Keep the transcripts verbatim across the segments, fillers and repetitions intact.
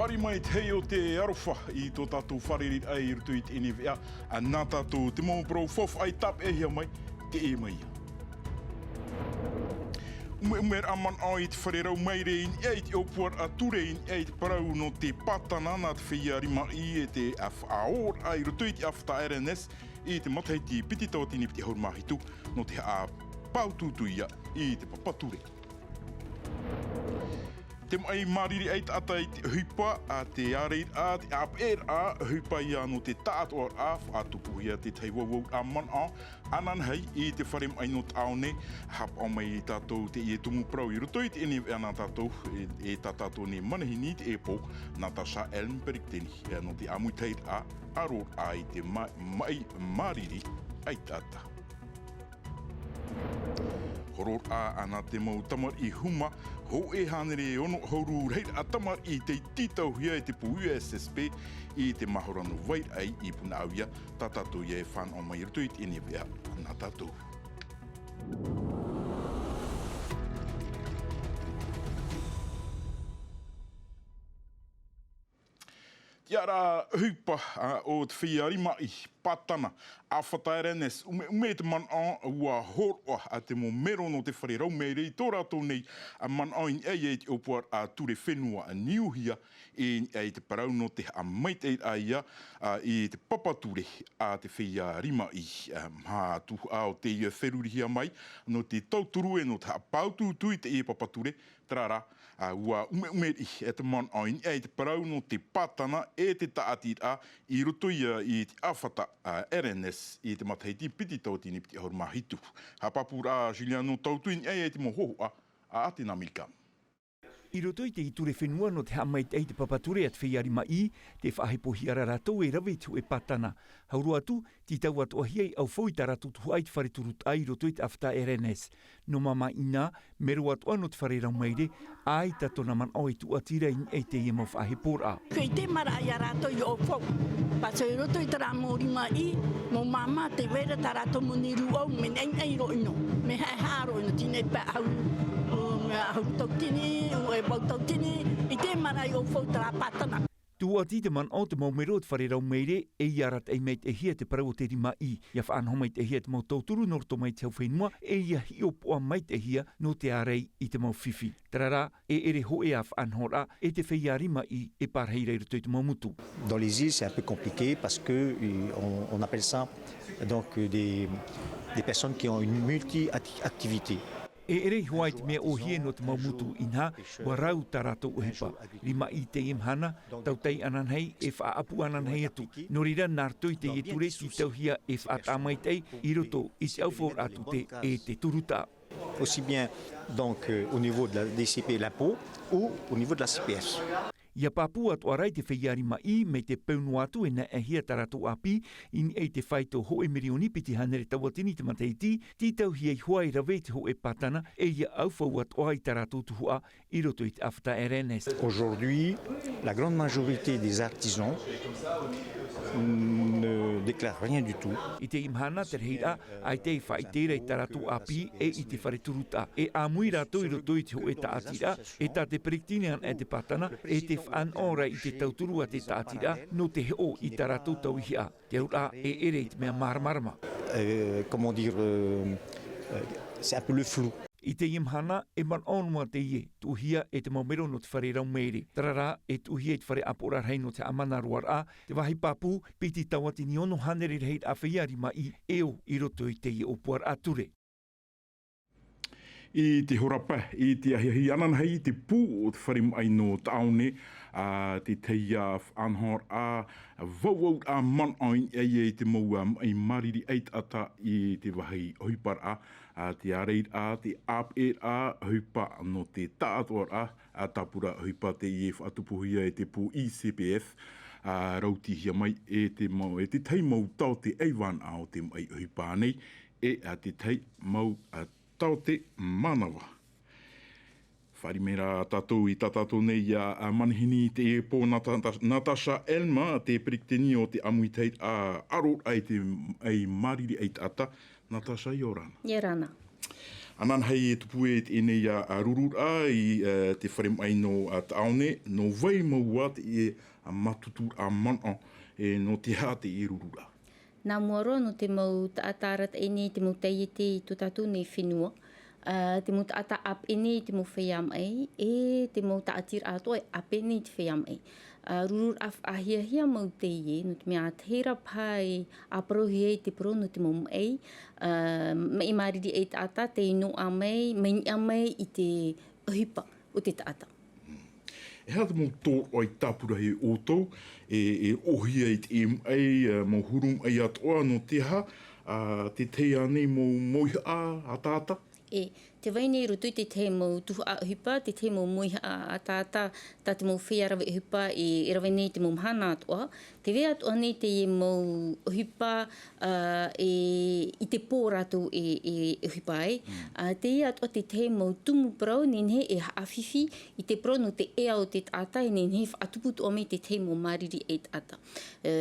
Haere mai te hei o te aroha i tō tātou fārereiraʻa i roto i teie nei vaʻa, a nā tātou te mau parau faufaʻa i tāpeʻahia mai, teie mai ia. Umeumeraʻa manaʻo i te fare rau maere i niʻa i te ʻōpuaraʻa ture i niʻa i te parau nō te pātana nā te feiā rimaʻī e te faʻaōraʻa i roto i te ʻāfata R N S i te matahiti piti tauatini piti ʻahuru mā hitu nō te haʻapāutuutu ia i te papa ture. Te maʻi māriri ʻaitaʻata i te ʻohipa, a te āreiraʻa, te ʻāpeʻeraʻa, ʻohipa ia nō te taʻatoʻaraʻa, faʻatupuhia te tahi vauvauraʻa manaʻo, ananahi i te fare maʻi nō Taʻaone, haʻapaʻo mai ia tātou teie tumu parau i roto i teie nei vaʻa nā tātou, e, e tā tātou nei manihini i teie pō, Natasha Elm Perikiteni, e, nō te ʻāmuitahiraʻa, ʻaroraʻa i te ma-, maʻi māriri ʻaitaʻata. Hororaʻa ana te mau tamariʻi huma, hōʻē hānere ono ʻahuru rahiraʻa tamariʻi tei tītauhia e te pū U S S P i te mahora nō Vairaʻai i Punaʻauia, tā tātou ia e fānaʻo mai i roto i teie nei vaʻa nā tātou. Tiʻaraʻa ʻohipa, a, o te feiā rimaʻī, pātana, ʻāfata R N S, umeʻume te manaʻo, ʻua hōroʻa, a, te mau mero nō te fare rau maere i tō rātou nei, a, manaʻo i niʻa i te ʻōpuaraʻa ture fenua, a, Niuhia, i niʻa i te parau nō te haʻamaitaʻiraʻa ia, a, i te papa ture, a, te feiā rimaʻī, a, mā tuhaʻa o teie ferurihia mai, nō te tauturu e nō te haʻapāutuutu i teie papa ture, Terā rā, a, ʻua umeʻume riʻi e te manaʻo i niʻa i te parau nō te pātana e te tāʻatiraʻa i roto ia i te ʻāfata, a, R N S i te matahiti piti tauatini piti ʻahuru mā hitu. Haʻapāpūraʻa a Juliano Tautu i niʻa i te mau hōhoʻa a Atena Milka. I roto i te ture fenua nō te haʻamaitaʻi i te papa ture a te feiā rimaʻī, tē faʻahepohia ra rātou e rave i te hōʻē pātana. Hau roa atu, tītau atoʻahia i ʻaufau i tā rātou tuhaʻa i te fare turutaʻa i roto i te ʻāfata R N S. Nō māmā ʻina, mero atoʻa nō te fare rau maere, ʻaita tōna manaʻo e tūʻati ra i niʻa i teie mau faʻaheporaʻa. Kei te maraʻa ia rātou i ʻaufau. Pātau i roto i terā mau rimaʻī, mau māmā, tē vai ra tā rātou moni rūʻau, mea naʻinaʻi roa ʻino, mea haʻehaʻa roa ʻino, teie nei pae ʻahuru, ʻahuru tautini, e vaʻu tautini, i te maraʻa i ʻaufau terā pātana. Tūʻati te manaʻo o te mau mero o te fare rau maere, e ʻia arataʻi maitaʻihia te parau o te rimaʻī, ʻia faʻanaho maitaʻihia te mau tauturu nō roto mai te hau fenua, e ʻia hiʻopoʻa maitaʻihia nō te ārai i te mau fifi. Terā rā, e ʻere hōʻē ā faʻanahoraʻa e te feiā rimaʻī e pārahi ra i roto i te mau motu. Dans les îles, c'est un peu compliqué parce que, euh, on, on appelle ça, donc, euh, des, des personnes qui ont une multi-activité. E ʻere iho ā i te mea ʻōhie nō te mau motu, inaha, ʻua rau tā rātou ʻohipa. Rimaʻī i teie mahana, tautai ananahi, e faʻaʻapu ananahi atu. Nō reira, nā roto i teie ture, tītauhia e faʻataʻa maitaʻi i roto i te ʻaufauraʻa tute e te turutaʻa. Aussi bien, donc, euh, au niveau de la D C P, l'impôt, ou au niveau de la C P S. ʻIa pāpū atoʻa ra i te feiā rimaʻī, mai te peu noa atu e naʻinahia tā rātou ʻāpī, i niʻa i te faito hōʻē mirioni piti hānere tauatini i te matahiti, tītauhia iho ā e rave i te hōʻē pātana, e ʻia ʻaufau atoʻa i tā rātou tuhaʻa i roto i te ʻāfata R N S. Aujourd'hui, la grande majorité des artisans ne déclarent rien du tout. I teie mahana, te rahiraʻa, ʻaita e faʻaʻite ra i tā rātou ʻāpī e i te fare turutaʻa. E ʻāmui rātou i roto i te hōʻē tāʻatiraʻa, e tā te peretiteni anaʻe te pātana, e te faʻanahoraʻa i te tauturu a te tāʻatiraʻa, nō te hoʻo i tā rātou tauihaʻa. Te auraʻa, e ʻere i te mea māramarama. Euh, comment dire, euh, euh, c'est un peu le flou. I teie mahana, e manaʻo noa teie, tuʻuhia e te mau mero nō te fare rau maere. Terā rā, e tuʻuhia i te fare ʻāpoʻoraʻa rahi nō te haʻamanaʻoraʻa, te vāhi pāpū, piti tauatini ono hānere rahiraʻa feiā rimaʻī e ō i roto i teie ʻōpuaraʻa ture. I te hora pae, i te ahiahi ananahi i te pū o te fare maʻi nō Taʻaone, a, te tahi faʻanahoraʻa, vauvauraʻa manaʻo i niʻa i te mau maʻi māriri ʻaitaʻata i te vāhi ʻohiparaʻa, a, te ārairaʻa, te ʻāpeʻeraʻa, ʻohipa nō te taʻatoʻaraʻa, a, tāpura ʻohipa teie faʻatupuhia e te pū I C P F, a, rautihia mai e te mau, e te tahi mau taote ʻaivānaʻa o te maʻi ʻohipa nei, e, a, te tahi mau, a, taote mānava. Fāriʻi mai rā tātou i tā tātou nei, a, a manihini i teie pō, Nata-, Natasha Elma, te peretiteni o te ʻāmuitahiraʻa ʻaroraʻa i te, i māriri ʻaitaʻata. Natasha, ʻia ora na. ʻIa ora na. Ananahi e tupu e teie nei a, a rururaʻa i, e, te fare maʻi nō, a, Taʻaone, nō vai mau ā teie, a, mātuturaʻa manaʻo, e, nō te aha teie rururaʻa? Nā mua roa nō te mau taʻata arataʻi nei te mau taiete i tō tātou nei fenua, a, te mau taʻata ʻāpeʻe nei te mau feiā maʻi, e te mau taʻatiraʻa atoʻa e ʻāpeʻe nei te feiā maʻi. A, rururaʻa faʻahiahia mau teie, nō te mea ʻaita e rave paha e ʻāparauhia ai te parau nō te mau maʻi, a, maʻi māriri ʻaitaʻata, tei noaʻa mai, mai niʻa mai i te ʻohipa o te taʻata. E aha te mau tōroʻa i tāpura e ʻoutou, e, e ʻōhia i te maʻi, e, mau huru maʻi atoʻa, nō te aha, a, te tahi ānei mau mauihaʻa ataata? E, tē vai nei i roto i te tahi mau tuhaʻa ʻohipa, te tahi mau mauihaʻa ataata, tā te mau feiā rave ʻohipa e, e rave nei te mau mahana atoʻa, tē vai atoʻa nei teie mau ʻohipa, a, e, i te pō rātou e, e, e ʻohipa ai. Mm. A, teie atoʻa te tahi mau tumu parau, nehenehe e haʻafifi i te parau nō te ea o te taʻata, e nehenehe e faʻatupu atoʻa mai te tahi mau māriri ʻaitaʻata. E,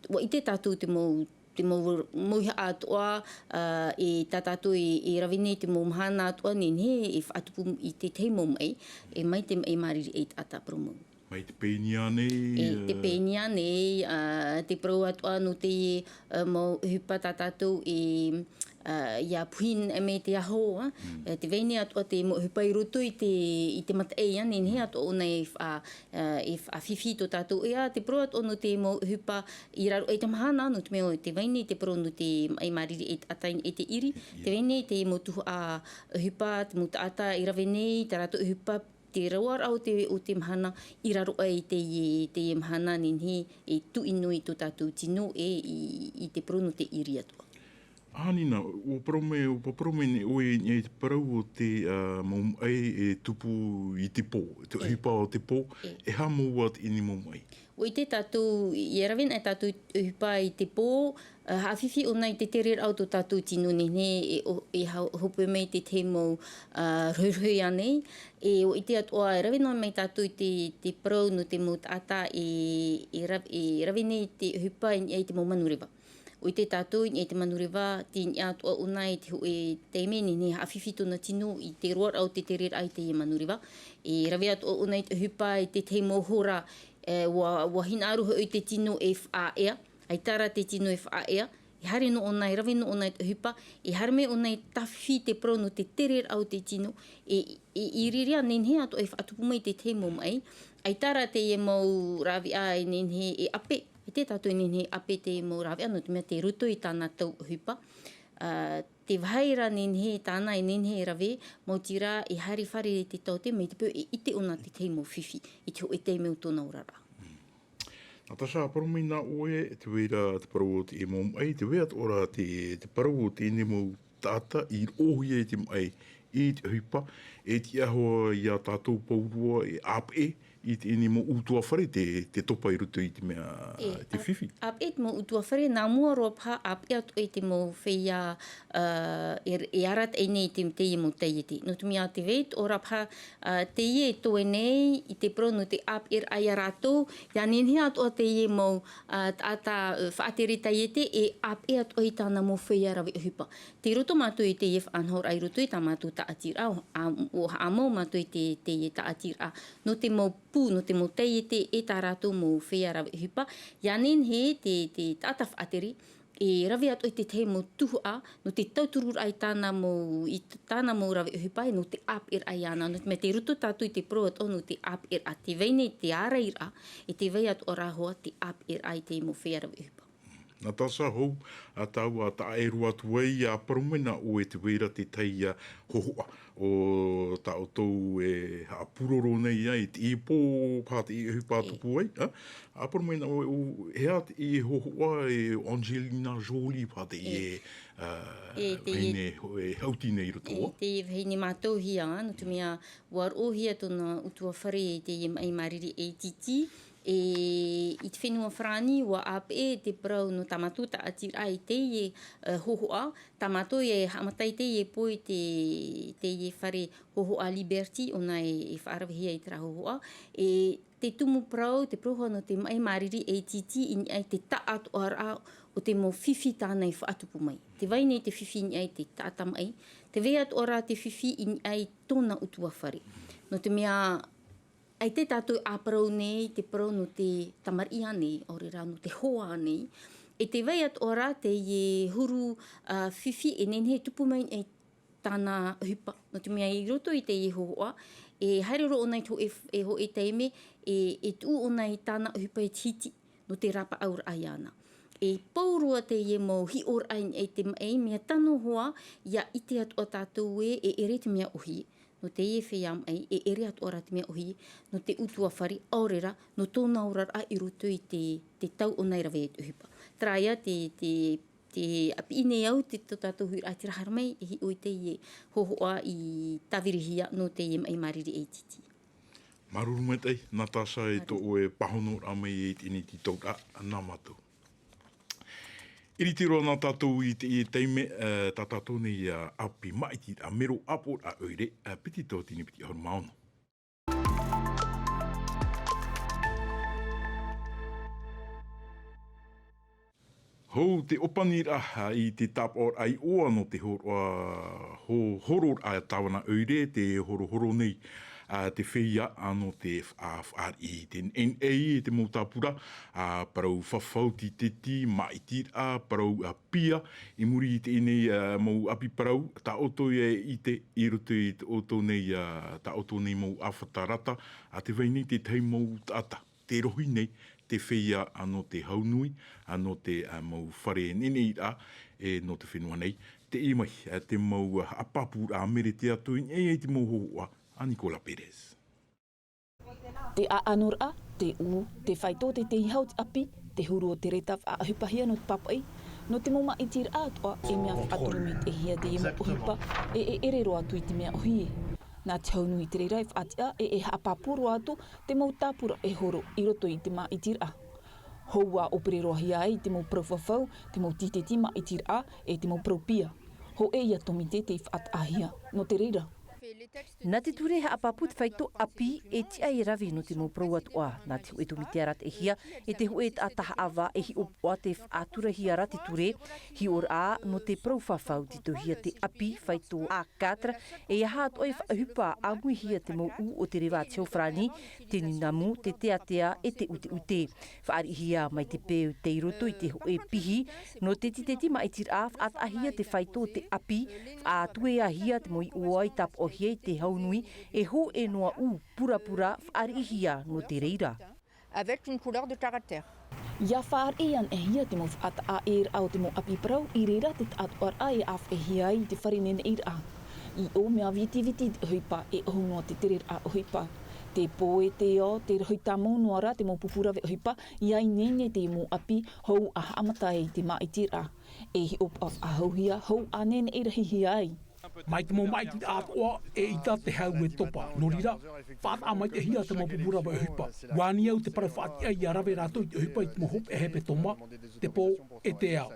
ʻua ʻite tātou te mau, te mau mauihaʻa atoʻa, a, e tā tātou e, e rave nei te mau mahana atoʻa, nehenehe e faʻatupu i te tahi mau maʻi, e mai te maʻi māriri ʻaitaʻata parau mau. Mai te pēni ānei, e, te, e, pēni ānei, a, te parau atoʻa nō teie, a, mau ʻohipa tā tātou e, a, ʻia puhi mai te aho, a. Mm. E, tē vai nei atoʻa te mau ʻohipa i roto i te, i te mataʻi, a, nehenehe atoʻa ʻōna e fa-, a, e faʻafifi tō tātou ea, te parau atoʻa nō te mau ʻohipa i raro aʻe i te mahana, nō te mea tē vai nei te parau nō te maʻi māriri ʻaitaʻata i te ʻiri, ʻiri. Tē vai nei te mau tuhaʻa ʻohipa, te mau taʻata i rave nei, tā rātou ʻohipa, te roaraʻa o te, o te mahana, i raro aʻe i teie, teie mahana nehenehe e tuʻi noa i tō tātou tino e i, i te parau nō te ʻiri atoʻa. Ananahi, ʻua parau mai, ʻua parau mai nei ʻoe i niʻa i te parau o te, a, mau maʻi e tupu i te pō, te, e, ʻohipa o te pō, e, e aha mau ā teie nei mau maʻi? ʻUa ʻite tātou, ʻia rave nei tātou i te ʻohipa i te pō, a, haʻafifi ʻōna i te tereraʻa o tō tātou tino nehenehe e, o, e ha-, hope mai te tahi mau, a, roherohe ānei. E ʻua ʻite atoʻa, e rave noa mai tātou i te, te parau nō te mau taʻata e, e ra-, e rave nei te ʻohipa i niʻa i te mau manureva. ʻUa ʻite tātou i niʻa i te manureva, tei niʻa atoʻa ʻōna i te hōʻē taime nehenehe e haʻafifi tōna tino i te roaraʻa o te tereraʻa i teie manureva. E rave atoʻa ʻōna i te ʻohipa i te tahi mau hora, e, ʻua, ʻua hinaʻaro hoʻi te tino e faʻaea, ʻaita rā te tino e faʻaea, e haere noa ʻōna, e rave noa ʻōna i te ʻohipa, e haere mai ʻōna e tāfifi i te parau nō te tereraʻa o te tino, e, e, i reira nehenehe atoʻa e faʻatupu mai te tahi mau maʻi, ʻaita rā teie mau rāveʻa e nehenehe e ʻape, ʻaita tātou e nehenehe e ʻape te mau rāveʻa, nō te mea tei roto i tāna tau ʻohipa, a, te vāhi ra nehenehe tāna e nehenehe e rave, maoti rā e haere fare te taote mai te peu e ʻite ʻōna te tahi mau fifi, i te hōʻē taime o tōna oraraʻa. Natasha, parau mai nā ʻoe, tē vai ra te parau o te mau maʻi, tē vai atoʻa ra te, te parau o teie nei mau taʻata i roʻohia i te maʻi, i te ʻohipa, e tiʻa hoʻi ia tātou pauroa e ʻāpeʻe i teie nei mau ʻutuāfare te, te topa i roto i te mea, e, te ʻā-, fifi. ʻĀpeʻe te mau ʻutuāfare, nā mua roa paha ʻāpeʻe atoʻa i te mau feiā, ā, e, e arataʻi nei i te, teie mau taiete. Nō te mea tē vai atoʻa ra paha, ā, teie e toe nei i te parau nō te ʻāpeʻeraʻa ia rātou, ʻia nehenehe atoʻa teie mau, ā, taʻata, ā, faʻatere taiete e ʻāpeʻe atoʻa i tāna mau feiā rave ʻohipa. Tei roto mātou i teie faʻanahoraʻa i roto i tā mātou tāʻatiraʻa, ʻo, ʻa, ʻua haʻamau mātou i te, teie tāʻatiraʻa nō te mau pū, nō te mau taiete e tā rātou mau feiā rave ʻohipa. ʻIa nehenehe te, te taʻata faʻatere e rave atoʻa i te tahi mau tuhaʻa nō te tautururaʻa i tāna mau, i t-, tāna mau rave ʻohipa, e nō te ʻāpeʻeraʻa iāna, nō te mea tei roto tātou i te parau atoʻa nō te ʻāpeʻeraʻa, tē vai nei te ārairaʻa, e tē vai atoʻa ra hoʻi te ʻāpeʻeraʻa i te mau feiā rave ʻohipa. Natasha, hou, ā tāua, ā taʻa ʻē roa atu ai, ʻia parau mai nā ʻoe, tē vai ra te tahi, ā, hōhoʻa o tā ʻoutou e haʻapūroro nei ai, teie pō, paha teie ʻohipa e tupu ai, ā? ʻA parau mai nā ʻoe, ʻo, e aha teie hōhoʻa e Angelina Jolie, paha teie, e, ā, e, teie vahine ho-, e hauti nei i roto, e, ā? Teie vahine mātauhia, nō te mea, ʻua roʻohia tōna ʻutuāfare i teie maʻi māriri ʻaititi, e, i te fenua Farāni, ʻua ʻāpeʻe te parau nō tā mātou tāʻatiraʻa i teie, ā, hōhoʻa, tā mātou e haʻamata i teie pō i te, teie fare hōhoʻa Liberty, ʻōna e, e faʻaravehia i terā hōhoʻa, e, te tumu parau, te parau hoʻi nō te maʻi māriri ʻaititi i niʻa i te taʻatoʻaraʻa o te mau fifi tāna i faʻatupu mai. Tē vai nei te fifi i niʻa i te taʻata maʻi, Te vai atoʻa rā te fifi i niʻa i tōna ʻutuāfare. Nō te mea, ʻaita tātou e parau nei, te parau nō te tamariʻi ānei, ʻaore rā nō te hoa ānei. E te vai atoʻa rā teie huru, ā, fifi e nehenehe e tupu mai nei tāna ʻohipa. Nō te mea i roto i teie hōhoʻa, e haere roa ʻōna i te hōʻē, e hōʻē taime, e, e tuʻu ʻōna i tāna ʻohipa e te hiti, nō te rapaʻauraʻa iāna. E pou roa teie mau hiʻoraʻa i te maʻi, mea tano hoʻi, ʻia ʻite atoʻa tātou ē, e ʻere te mea ʻōhie. Nō teie feiā maʻi, e ʻere atoʻa rā te mea ʻōhie, nō te ʻutuāfare, ʻaore rā, nō tōna oraraʻa i roto i te, te tau ʻōna e rave ai te ʻohipa. Terā ia te, te, te ʻāpī nei au, te, tō tātou huiraʻatira haere mai, e hiʻo i teie hōhoʻa i tāvirihia nō teie maʻi māriri ʻeitiiti. Māuruuru maitaʻi, Natasha, e tō ʻoe pāhonoraʻa mai i teie nei tītauraʻa, nā mātou. ʻIriti roa na tātou i teie taime, ā, tā tātou nei, ā, ʻāpī māʻitiraʻa, mero ʻāpoʻoraʻa ʻoire, ā, piti tauatini piti ʻahuru mā ono. Hou te ʻōpaniraʻa i te tāpaʻoraʻa iʻoa nō te horo-, ā, ho-, hororaʻa tāvana ʻoire, tē horohoro nei, ā, te feiā, ā, nō te fa-, ā, fāriʻi i te neʻineʻi, i te mau tāpura, ā, parau fafau, tīteti, māʻitiraʻa, parau, ā, pia, i muri i teie nei, ā, mau ʻāpī parau, tā ʻoutou ia e ʻite, i roto i tō ʻoutou nei, ā, tā ʻoutou nei mau ʻāfata rata, ā, tē vai nei te tahi mau taʻata tē rohi nei te feiā, ā, nō te hau nui, ā, nō te, ā, mau fare neʻineʻiraʻa, e, nō te fenua nei. Teie mai, ā, te mau, ā, haʻapāpūraʻa mērete atu i niʻa i te mau hōhoʻa a Nicolas Pérez. Te ʻaʻanoraʻa, te ʻū, te faito, te teiaha o te ʻāpī, te huru o te reta faʻaʻohipahia nō te pāpaʻi, nō te mau māʻitiraʻa atoʻa, e mea faʻaturu maitaʻihia teie mau ʻohipa, e, e ʻere roa atu i te mea ʻōhie. Nā te hau nui te reira e faʻatiʻa, e, e haʻapāpū roa atu te mau tāpura e horo i roto i te māʻitiraʻa. Hou ʻa ʻōpere roa hia ai te mau parau fafau, te mau tīteti māʻitiraʻa, e te mau parau pia. Hōʻē ia tōmite tei faʻataʻahia nō te reira. Nā te ture e haʻapāpū te faito ʻāpī e tiʻa e rave nō te mau parau atoʻa. Nā te hōʻē tōmite arataʻihia e te hōʻē taʻata haʻavā e hiʻopoʻa tē faʻaturahia ra te ture. Hiʻoraʻa nō te parau fafau, tītauhia te ʻāpī, faito A quatre, e aha atoʻa e faʻaʻohipa, ʻāmuihia te mau ʻū o te reva a te hau farāni, te ninamu, te teatea, e te ʻuteʻute. Fāriʻihia mai te peu tei roto i te hōʻē pihi, nō te tīteti māʻitiraʻa, faʻataʻahia te faito o te ʻāpī, faʻatueahia te mau iʻoa i tāpaʻohia i te hau nui, e hōʻē noa ʻū purapura, fāriʻihia nō te reira. Avec une couleur de caractère. ʻIa fāriʻi anaʻe hia te mau faʻataʻa ʻē raʻa o te mau ʻāpī parau, i reira te taʻatoʻaraʻa e ʻāfaʻihia ai i te fare neneʻiraʻa. I ʻō, mea vitiviti te ʻohipa, e ʻohu noa te tereraʻa ʻohipa. Te pō e te ao, tē rohi tāmau noa ra te mau pupu rave ʻohipa, ʻia ineine te mau ʻāpī, hou ʻa haʻamata ai te māʻitiraʻa. E hiʻopoʻa faʻahouhia, hou ʻa neneʻi rahihia ai. Mai te mau māʻitiraʻa atoʻa, eʻita te hau e topa. Nō reira, faʻataʻa maitaʻihia te mau pupu rave ʻohipa. ʻUa ani au te parau faʻatiʻa ʻia rave rātou i te ʻohipa i te mau hopeʻa hepetoma, te pō, e te ao.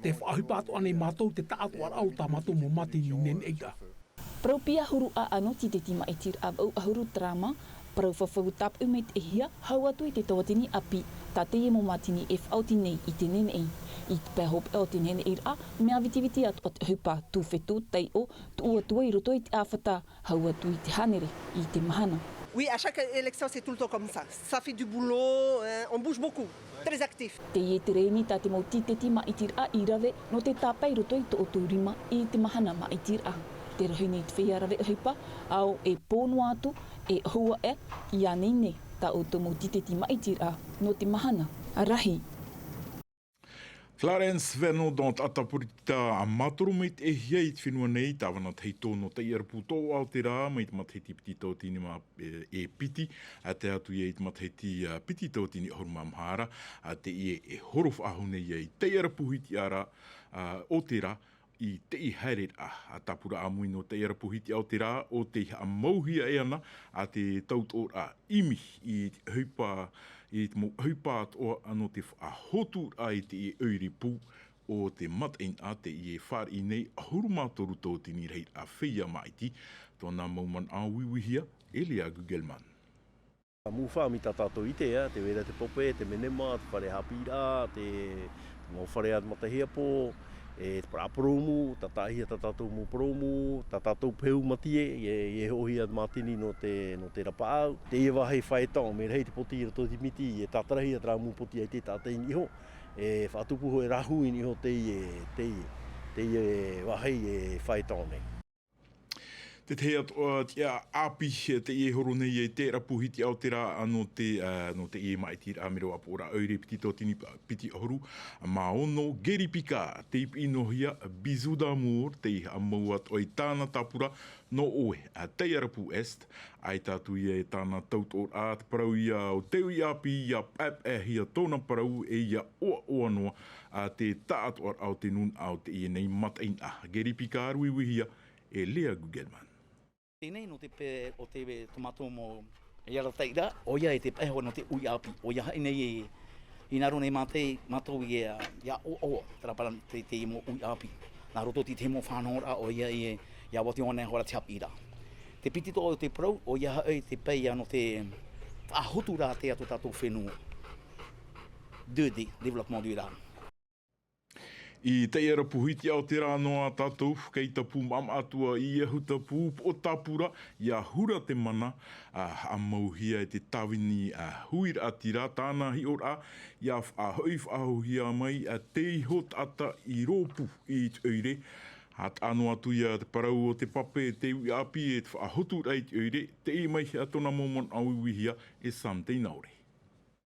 Tē faʻaʻohipa atoʻa nei mātou te taʻatoʻaraʻa o tā mātou mau mātini neneʻiraʻa. Parau pia huru ʻaʻano, tīteti māʻitiraʻa vaʻu ʻahuru tarama, parau fafau tāpaʻo maitaʻihia, hau atu i te tauatini ʻāpī, tā teie mau mātini e faʻaoti nei i te neneʻi. I te pae hopeʻa o te neneʻiraʻa, mea vitiviti atoʻa te ʻohipa, tūfetu, taiʻo, tuʻu atu ai i roto i te ʻāfata, hau atu i te hānere i te mahana. Oui, à chaque élection, c'est tout le temps comme ça. Ça fait du boulot, hein, on bouge beaucoup. Très actif. Teie te rēni tā te mau tīteti māʻitiraʻa i rave nō te tāpae i roto i tō ʻoutou rima i te mahana māʻitiraʻa. Tē rohi nei te feiā rave ʻohipa, ao e pō noa atu, e ʻohu aʻe, ʻia ineine tā ʻoutou mau tīteti māʻitiraʻa nō te mahana rahi. Clarence Vernon, taʻata poritita mātoro maitaʻihia i te fenua nei, tāvana tahito nō Taiʻarapu Toʻoʻa o te Rā, mai te matahiti piti tauatini mā, e, e piti, ā, tae atu ia i te matahiti, ā, piti tauatini ʻahuru mā maha ra, ā, teie e horo faʻahou nei ai i Taiʻarapu Hitiʻaraʻa, ā, o te Rā, i teie haereraʻa, ā, tāpura ʻāmui nō Taiʻarapu Hitiʻa o te Rā, ʻo tei haʻamauhia e ana, ā, te tautoʻoraʻa ʻimi i te ʻohipa, i te mau ʻohipa atoʻa nō te faʻahoturaʻa i teie ʻoire pū o te mataʻeinaʻa, teie e fāriʻi nei ʻahuru mā toru tauatini rahiraʻa feiā māʻiti, tōna mau manaʻo uiuihia e Leah Gugelman. Mea fā mai tā tātou i ʻite, ā, tē vai ra te pope, te menema, te fare haʻapiʻiraʻa, te, te mau fare a te matahiapo, E te parau purōmu, tātāʻihia tā tātou mau purōmu, tā tātou peu mātie, e, e hoʻohia te mātini nō te, nō te rapaʻau. Teie vāhi fāito, mea rahi te poti i roto i te miti, e tātarahia terā mau poti ʻaita e tātaʻi i niʻa iho, e faʻatupu hoʻi e rāhui i niʻa iho teie, teie, teie vāhi e fāito nei. Te tahi atoʻa tiʻa ʻāpī, teie e horo nei i te rapu hiti ao te rā, nō te, ā, nō teie māʻitiraʻa mero ʻāpoʻoraʻa ʻoire piti tauatini piti ʻahuru mā ono, Gary Picard, tei piʻi noa hia, Bisous d'amour, tei haʻamau atoʻa i tāna tāpura nō ʻoe, ā, teie rapu Est, ʻaita atu ia e tāna tautoʻoraʻa, te parau ia o te uʻi ʻāpī, ia paepaehia tōna parau e ia ʻoaʻoa noa, ā, te taʻatoʻaraʻa o te nūnaʻa o teie nei mataʻeinaʻa. Gary Picard, uiuihia, e Lea Gugelman. Teie nei nō te pae o te, tō mātou mau arataʻiraʻa, ʻoia e te pae hoʻi nō te uʻi ʻāpī. ʻOia hoʻi nei e, hinaʻaro nei mātou, mātou ia, ia ʻoaʻoa, terā parau te, te mau uʻi ʻāpī. Nā roto i te mau faʻanahoraʻa, ʻoia e, ia ʻua oti ʻōna hoʻi te haʻapiʻiraʻa. Te piti atoʻa o te parau, ʻoia hoʻi te pae ia nō te faʻahotu rātea tō tātou fenua. Deux D, développement durable. I teie rapu hiti ao te rā noa tātou, kei tāpū maʻamaʻa atu ā i Ahutapu, poʻo tāpura, ia hura te mana, ā, haʻamauhia e te tāvini, ā, huiraʻatira tāna hiʻoraʻa, ia faʻahoʻi faʻahouhia mai, ā, te iho taʻata i rōpū i te ʻoire. Ā, taʻa noa atu ia te parau o te pape, te uʻi ʻāpī e te faʻahoturaʻa i te ʻoire, teie mai ā tōna mau manaʻo uiuihia e Sam Teinaore.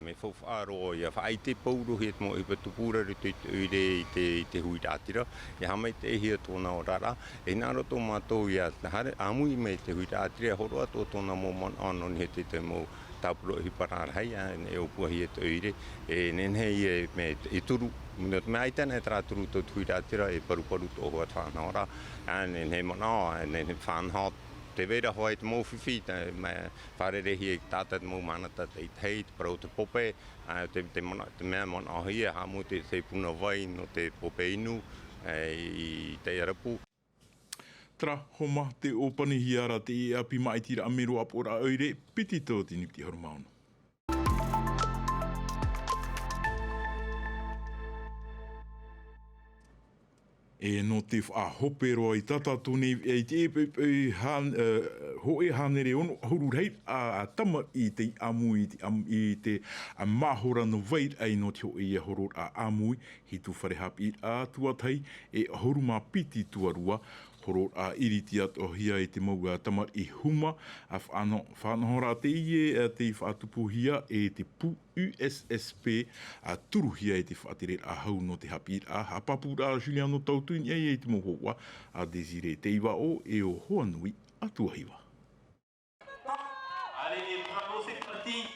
Mea faufaʻa roa ia faʻaʻite paurohia te mau ʻohipa tupuraro i te, i te ʻoire i te, i te huiraʻatira, ia haʻamaitaʻihia tōna oraraʻa, e hinaʻaro tō mātou ia haere, ʻāmui mai te huiraʻatira, hōroʻa atoʻa tōna mau manaʻo nō niʻa i te, te mau tāpura ʻohipa rarahi, ā, e ʻōpuahia te ʻoire, e nehenehe ia e mea, e turu, nō te mea ʻaita nei terā turu tō te huiraʻatira, e paruparu tō ʻoe faʻanahoraʻa, ā, nehenehe manaʻo, ā, nehenehe faʻanaho, tē vai ra hoʻi te mau fifi, te, mea, Fārereihia i te taʻata te mau mahana tātaʻitahi, te parau o te pope, ā, te, te mana-, te mea manaʻohia, haʻamau te, te puna vai nō te pope inu, ā, i, i teie rapu. Terā, homa te ʻōpanihia ra te ʻāpī māʻitiraʻa mero ʻāpoʻoraʻa ʻoire, piti tauatini piti ʻahuru mā ono. E nō te faʻahope roa i tā tātou nei, e, i te ʻepoʻepo hān-, e, hōʻē hānere ono ʻahuru rahiraʻa, ā, tamariʻi tei ʻāmui i te ʻam-, i te, ā, mahora nō vai ra nō te hōʻē ia hororaʻa ʻāmui, hitu fare haʻapiʻiraʻa tuatahi, e ʻahuru mā piti tuarua, hororaʻa ʻiriti atoʻahia e te mau, ā, tamariʻi huma, ā, faʻano-, faʻanahoraʻa teie, ā, tei faʻatupuhia e te pū U S S P, ā, turuhia e te faʻatereraʻa hau nō te haʻapiʻiraʻa, haʻapāpūraʻa Juliano Tautu i niʻa i te mau hōhoʻa a Désiré Teivaʻo e ʻo Hoanui Atuahiva. Allez les bravos, c'est parti.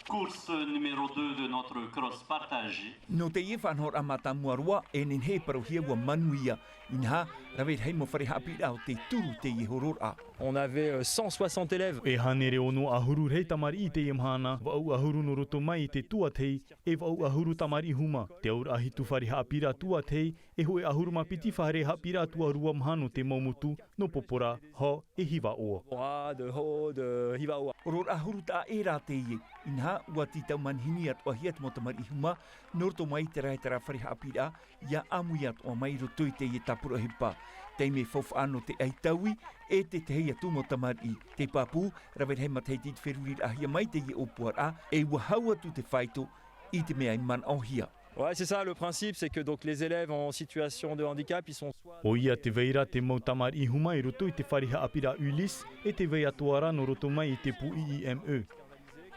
Course numéro deux de notre cross partagé. Nō teie faʻanahoraʻa mātāmua roa, e nehenehe e parauhia ʻua manuia. Inaha, rave rahi mau fare haʻapiʻiraʻa o tei turu teie hororaʻa. On avait, euh, cent soixante élèves. E hānere ono ʻahuru rahi tamariʻi i teie mahana, vaʻu ʻahuru nō roto mai i te tuatahi, e vaʻu ʻahuru tamariʻi huma. Te auraʻa hitu fare haʻapiʻiraʻa tuatahi, e hōʻē ʻahuru mā piti fare haʻapiʻiraʻa tuarua maha nō te mau motu, nō Popora, Hō, e Hivaʻoa. Popora, de Hō, de Hivaʻoa. Hororaʻa huru taʻa ʻē rā teie, inaha, ʻua tītau manihini atoʻahia te mau tamariʻi huma, nō roto mai i terā, terā fare haʻapiʻiraʻa, ia ʻāmui atoʻa mai i roto i teie tāpura ʻohipa. Taime faufaʻa nō te ʻaitaui, e te tahi atu mau tamariʻi. Tei pāpū, rave rahi matahiti i te feruriraʻahia mai teie ʻōpuaraʻa, e ʻua hau atu te faito i te mea i manaʻohia. Ouais, c'est ça, le principe, c'est que donc les élèves en situation de handicap, ils sont soit ʻOia tē vai ra te mau tamariʻi huma i roto i te fare haʻapiʻiraʻa Ulysse, e tē vai atoʻa ra nō roto mai i te pū I I M E.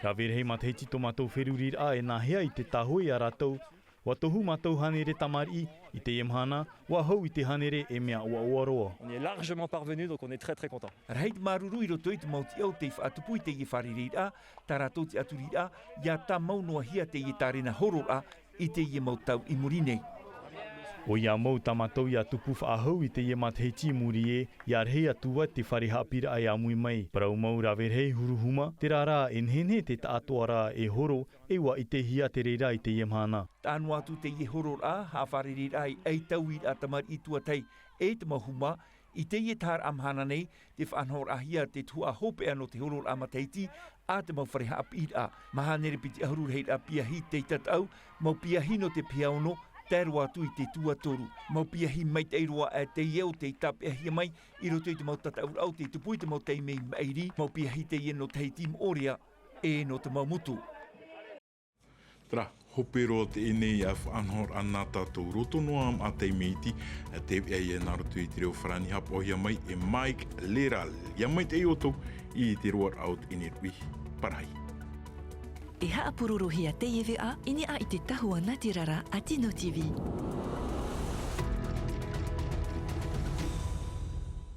Rave rahi matahiti tō mātou feruriraʻa e nāhea i te tāhōʻē ia rātou, ʻUa tohu mātou hānere tamariʻi, i teie mahana, ʻua hau i te hānere e mea ʻoaʻoa roa. On y est largement parvenu, donc on est très, très content. Rahi te māuruuru i roto i te mau tiʻa o tei faʻatupu i teie fārereiraʻa, tā rātou tiʻaturiraʻa, ʻia tāmau noa hia teie tārena hororaʻa i teie mau tau i muri nei. ʻOia mau tā mātou ʻia tupu faʻahou i teie matahiti i muri ē, ʻia rahi atu ā te fare haʻapiʻiraʻa e ʻāmui mai. Parau mau rave rahi huru huma, terā rā e nehenehe te taʻatoʻaraʻa e horo, e ʻua ʻitehia te reira i teie mahana. Taʻa noa atu teie hororaʻa, haʻafārereiraʻa i ʻaitauiraʻa tamariʻi tuatahi e te mau huma, i teie taharaʻa mahana nei, tē faʻanahoraʻahia te tuhaʻa hopeʻa nō te hororaʻa matahiti a te mau fare haʻapiʻiraʻa. Mā hānere piti ʻahuru rahiraʻa piahi tei tataʻu, mau piahi nō te piha ono, Tae roa atu i te tuatoru, mau piahi maitaʻi roa ʻā teie o tei tāpeʻahia mai i roto i te mau tataʻuraʻa o tei tupu i te mau taime i maʻiri, mau piahi teie nō Tahiti Moʻorea e nō te mau motu. Terā, hope roa teie nei a faʻanahoraʻa nā tātou roto noa ma taime iti, a te veʻa ia nā roto i te reo farāni hapaʻohia mai e Mike Leral. Ia maitaʻi ʻoutou i te roaraʻa o teie nei ruʻi. Parahi. E haʻapurorohia teie veʻa i niʻa i te tahua nā te rara a Tino T V.